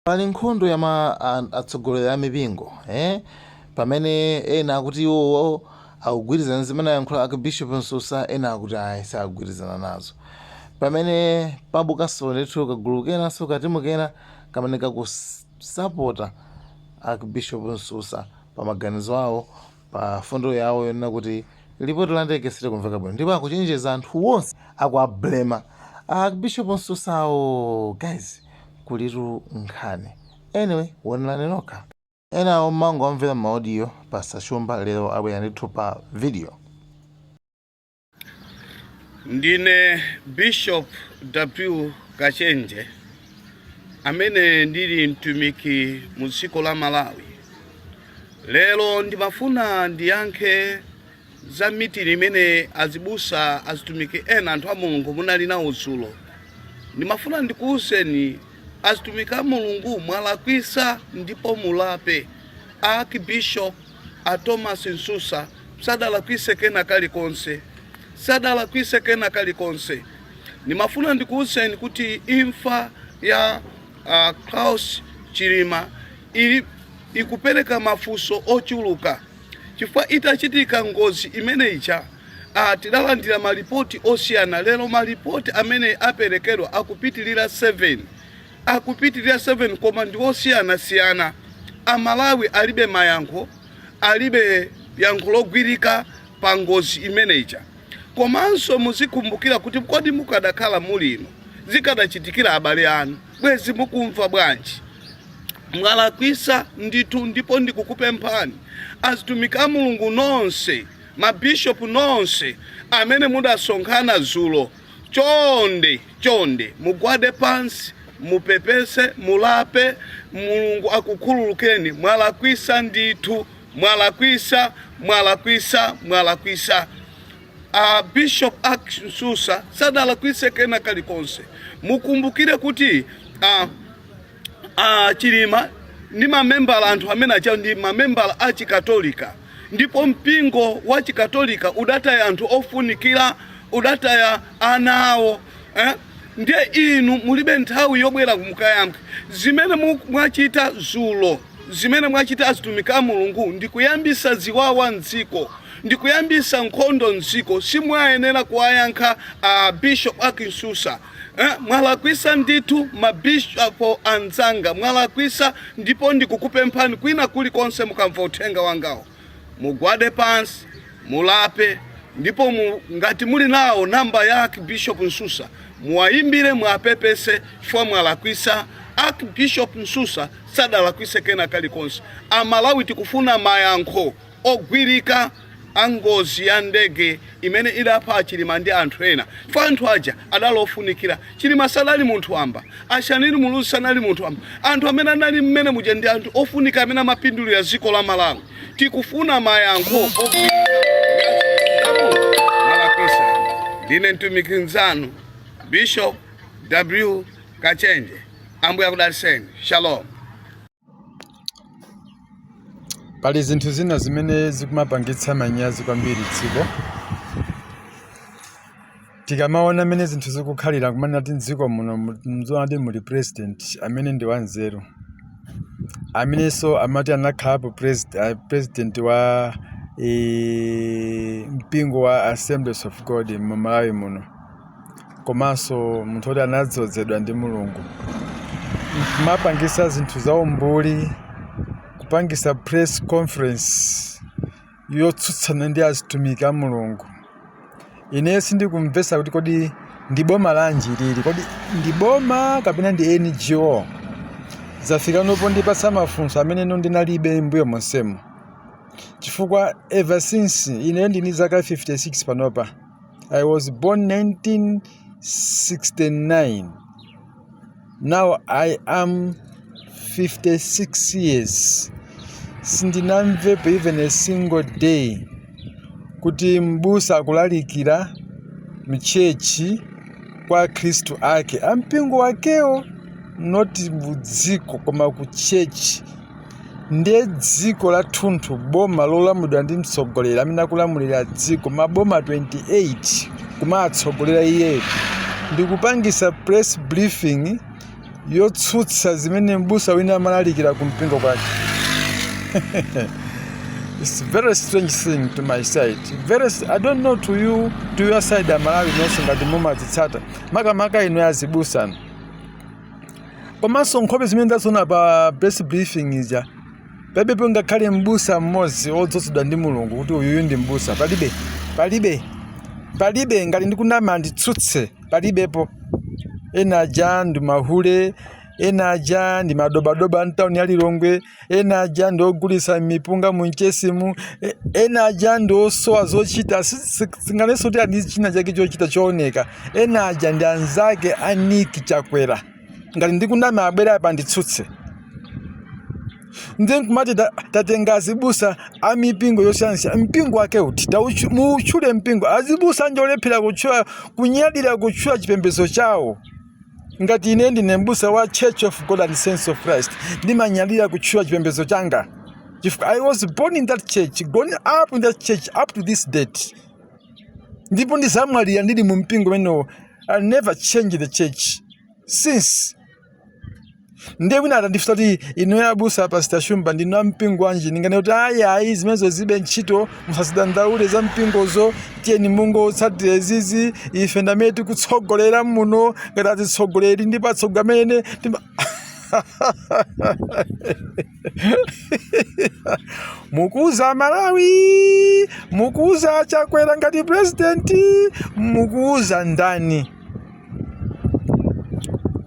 Pali nkhondo ya ma atsogoleri a mipingo pamene ena akuti iwowo akugwirizana ndi zimene ayankhula Archbishop Msusa, ena akuti ayi, sakugwirizana nazo. Pamene pabukanso ndithu kagulu kenanso, katimu kena kamene kakusapota Archbishop Msusa pa maganizo awo, pa fundo yawo yonena kuti lipoti la ndege silikumveka bwino, ndipo akuchenjeza anthu onse akuablema Archbishop Msusawo. Guys, kulitu nkhani. Anyway, wonelani nokha. Enawo mmangowamvera ma audio. Pastor Shumba lero abwera ndithu pa video. Ndine Bishop W Kachenje, amene ndili mtumiki mu dziko la Malawi. Lero ndimafuna ndiyankhe za meeting imene azibusa, azitumiki ena, anthu a Mulungu munali nawo dzulo. Ndimafuna ndikuwuzeni azitumiki a Mulungu, mwalakwisa ndipo mulape. Archbishop a Thomas Msusa sadalakwise kena kalikonse, sadalakwise kena kalikonse. Ndimafuna ndikuwuzeni kuti imfa ya Klaus Chilima ili ikupereka mafunso ochuluka, chifukwa itachitika ngozi imene ija, tidalandira malipoti osiyana. Lero malipoti amene aperekedwa akupitilira 7, akupitilira 7, koma ndi osiyanasiyana. Amalawi alibe mayankho, alibe yankho logwirika pa ngozi imene ija. Komanso muzikumbukira kuti kodi mukadakhala muli ino, zikadachitikira abale anu, bwezi mukumva bwanji? Mwalakwisa ndithu, ndipo ndikukupemphani azitumiki a Mulungu nonse, mabishopu nonse amene mudasonkhana dzulo, chonde chonde mugwade pansi, mupepese, mulape. Mulungu akukhululukeni. Mwalakwisa ndithu, mwalakwisa, mwalakwisa, mwalakwisa. Bishop Msusa sadalakwise kena kalikonse. Mukumbukire kuti Chilima ndi mamembala, anthu amene aja ndi mamembala a Chikatolika, ndipo mpingo wa Chikatolika udataya anthu ofunikira, udataya ana awo, eh? Ndiye inu mulibe nthawi yobwera mukayankhe zimene mwachita zulo. Zimene mwachita azitumiki a Mulungu ndikuyambisa ziwawa mdziko, ndikuyambisa nkhondo mdziko. Simwayenera kuwayankha a Bishop Msusa, eh? Mwalakwisa ndithu, mabishopo anzanga, mwalakwisa, ndipo ndikukupemphani kwina kulikonse mukamva uthenga wangawo, mugwade pansi, mulape, ndipo ngati muli nawo namba ya Archbishop Msusa, muwayimbire, muwapepese, chifukwa mwalakwisa. Archbishop Msusa sadalakwise kena kalikonse. Amalawi tikufuna mayankho ogwirika a ngozi ya ndege imene idapha Achilima ndi anthu ena, chifukwa anthu aja adali ofunikira. Chilima sadali munthu wamba, Ashanili Muluzi sanali munthu wamba. Anthu amene anali mmene muja ndi anthu ofunika amene amapindulira dziko la Malawi. Tikufuna mayankho ogwirika. Mwalakwisa. Ndine mtumiki mnzanu, Bishop W Kachenje. Ambuye akudalitseni. Shalom. Pali zinthu zina zimene zikumapangitsa manyazi kwambiri dziko. Tikamaona mmene zinthu zikukhalira, kumanena kuti mdziko muno mzoonadi muli president amene ndi wanzeru, amenenso amati anakhalapo president wa mpingo wa Assemblies of God mu Malawi muno, komanso munthu woti anadzozedwa ndi Mulungu, kumapangisa zinthu za umbuli, kupangisa press conference yotsutsana ndi azitumiki a Mulungu. Ine sindikumvetsa kuti kodi ndi boma lanji lili, kodi ndi boma kapena ndi NGO? Zafika nopo ndipatsa mafunso amene no ndinalibe mbuyo monsemo, chifukwa ever since, ine ndini zaka 56 panopa, I was born 1969, now I am 56 years, sindinamvepo even a single day kuti mbusa akulalikira mchechi kwa akhristu ake ampingo wakewo, not mudziko koma ku church. Ndiye dziko lathunthu, boma lolamulidwa ndi mtsogoleri amene akulamulira dziko maboma 28 kumatsogolera iyeyo, ndikupangisa press briefing. Yotsutsa zimene mbusa wina amalalikira ku mpingo kwake. It's very strange thing to my side. Very, I don't know to you, to your side, Amalawi nonse ngati mumazitsata, makamaka inu azibusa. Komanso nkhope zimene ndaziona pa press briefing ija, palibepo ngakhale mbusa mmodzi wodzozedwa ndi Mulungu kuti uyuyu ndi mbusa. Palibe, palibe, palibe. Ngati ndikunama anditsutse, palibepo. Ena aja ndi mahule, ena aja ndi madobadoba mtawuni ya Lilongwe, ena aja ndi ogulitsa mipunga mu mchesimu, ena aja ndi osowa zochita, singanenso kuti ali ndi china chake chochita chooneka. Ena aja ndi anzake a Nick Chakwera. Ngati ndikunama abwere apa anditsutse. Ndiye nkumati tatenga azibusa a mipingo yosiyanasiyana. Mpingo wake uti? Muutchule mpingo. Azibusa njolephera kutchula, kunyadira kutchula chipembedzo chawo. Ngati ine ndine mbusa wa Church of God and Saints of Christ, ndimanyadira kutchula chipembedzo changa chifukwa I was born in that church, grown up in that church up to this date, ndipo ndizamwalira ndili mu mpingo umenewo. I never change the church since. Ndiye wina atandifunsa kuti inu abusa Pastor Shumba ndinu a mpingo wanji, ndinganene kuti ayi, ayi, zimenezo zilibe ntchito, musazidandaule za mpingozo, tiyeni mungotsatira izizi, ife ndamene tikutsogolera muno ngati atsogoleri ndipo atsogoleri amene mukuuza Malawi, mukuuza Chakwera ngati president, mukuuza ndani?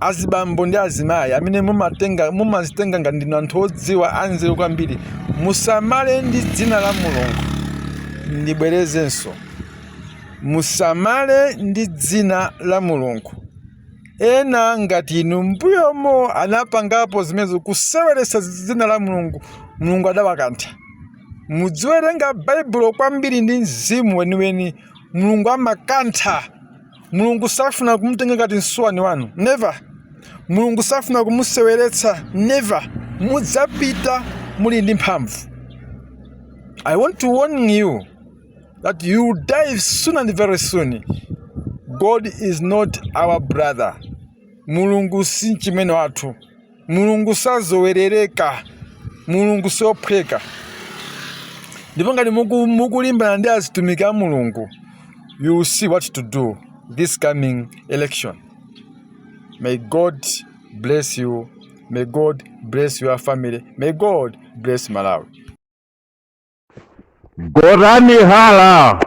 Azibambo ndi azimayi amene mumazitenga ngati ndinu anthu odziwa, anzeru kwambiri, musamale ndi dzina la Mulungu. Ndibwerezenso, musamale ndi dzina la Mulungu. Ena ngati inu mbuyomo anapangapo zimenezo, kuseweretsa dzina la Mulungu, Mulungu adawakantha. Mudziwerenga Baibulo kwambiri ndi mzimu weniweni. Mulungu amakantha. Mulungu safuna kumutenga ngati msuwani wanu, never. Mulungu safuna kumuseweretsa, never. Mudzapita muli ndi mphamvu. I want to warn you that you will die soon and very soon. God is not our brother. Mulungu si mchimwene wathu. Mulungu sazowerereka. Mulungu siophweka. Ndipo ngati mukulimbana ndi azitumiki a Mulungu, you will see what to do this coming election. May God bless you. May God bless your family. May God bless Malawi. Gotani Hara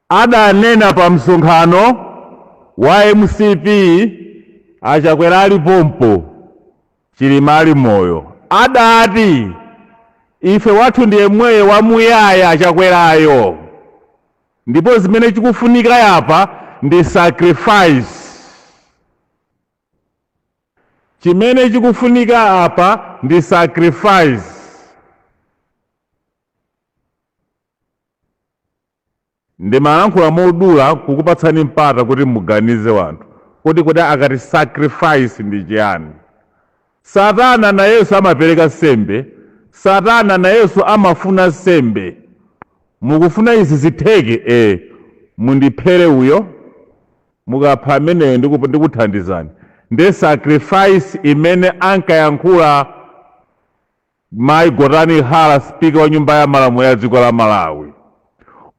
adanena pa msonkhano wa MCP a Chakwera ali pompo, Chilima ali moyo, adati ife wathu ndi yemweyo wamuyaya Chakwerayo, ndipo zimene chikufunika yapa ndi sacrifice. Chimene chikufunika apa ndi sacrifice. Ndimalankhula modula kukupatsani mpata kuti muganize wanthu kuti kodi akati sacrifice ndi chiyani. Satana nayenso amapereka nsembe, Satana nayenso amafuna nsembe. Mukufuna izi zitheke? E, mundiphere uyo. Mukapha ameneyo ndikuthandizani. Nde sacrifice imene ankayankhula Mayi Gotani Hara, Speaker wa Nyumba ya Malamulo ya dziko la Malawi.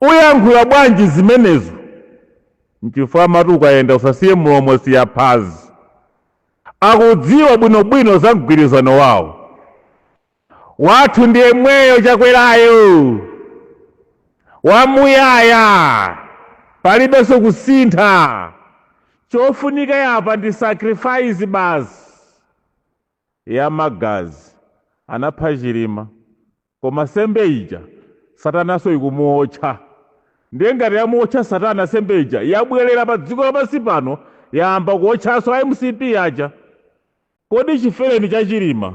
Uyankhula bwanji zimenezo? Nchifukwa amati ukayenda usasiye mlomo siya phazi. Akudziwa bwinobwino za mgwirizano wawo. Wathu ndi yemweyo Chakwerayo. Wamuyaya. Palibenso kusintha. Chofunika yapa ndi sacrifice basi. Ya magazi. Anapha Chilima. Koma sembe ija satanaso ikumuotcha. Ndiye ngati yamuotcha satana sembe ija yabwelera pa dziko lapansi pano yayamba kuotchaso a mcp aja. Kodi chifereni cha Chilima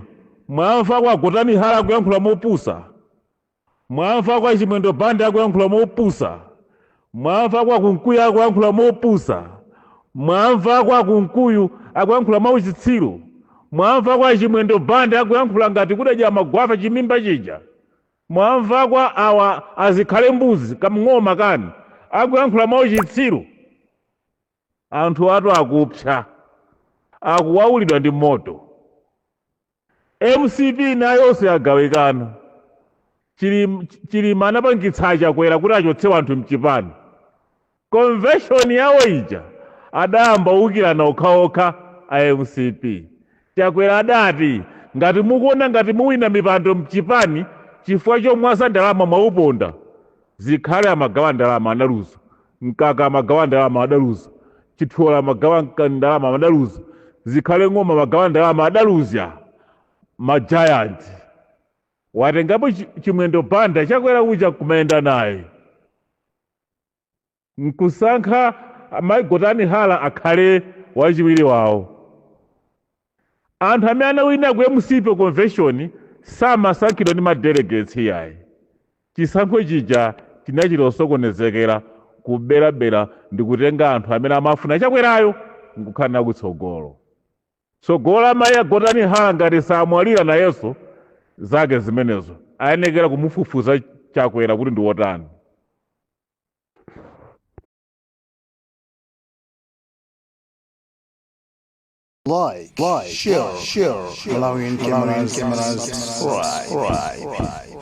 mwamva kwa Gotani Hara akuyankhula mopusa? Mwamva kwa Chimwendo Banda akuyankhula mopusa? Mwamva kwa Kunkuyu akuyankhula mopusa? Mwamva kwa Kunkuyu akuyankhula mwauchitsiru? Mwamva kwa Chimwendo Banda akuyankhula ngati kudadya magwafa chimimba chija? Mwamva kwa awa azikhale mbuzi kamng'oma kani akuyankhula mwauchitsiru? Anthu atu akupsa. Akuwawulidwa ndi moto. MCP nayonso yagawikana. Chilima anapangitsa aChakwera kuti achotse wanthu mchipani. Convention yawo ija adayamba ukirana okhaokha a MCP. Chakwera adati ngati mukuona ngati muwina mipando mchipani chifukwa chomwaza ndalama, mwauponda. Zikhale amagawa ndalama, adaluza. Mkaka amagawa ndalama, adaluza. Chithyola amagawa ndalama, adaluza. Zikhale Ng'oma amagawa ndalama, adaluza. Magiant watengapo Chimwendo Banda. Chakwera uja kumayenda naye nkusankha Mayi Gotani Hala akhale wachiwiri wawo. Anthu amene anawina ku MCP convention samasankhidwa ndi madelegates iyayi. Chisankho chija chinachita osokonezekera, kuberabera ndi kutenga anthu amene amafuna Chakwerayo nkukhala nawo kutsogolo. Tsogolo amayi Agotani Hala ngati samwalira nayenso zake zimenezo, ayenekera kumufufuza Chakwera kuti ndi wotani. Like, share, Malawian cameras, subscribe.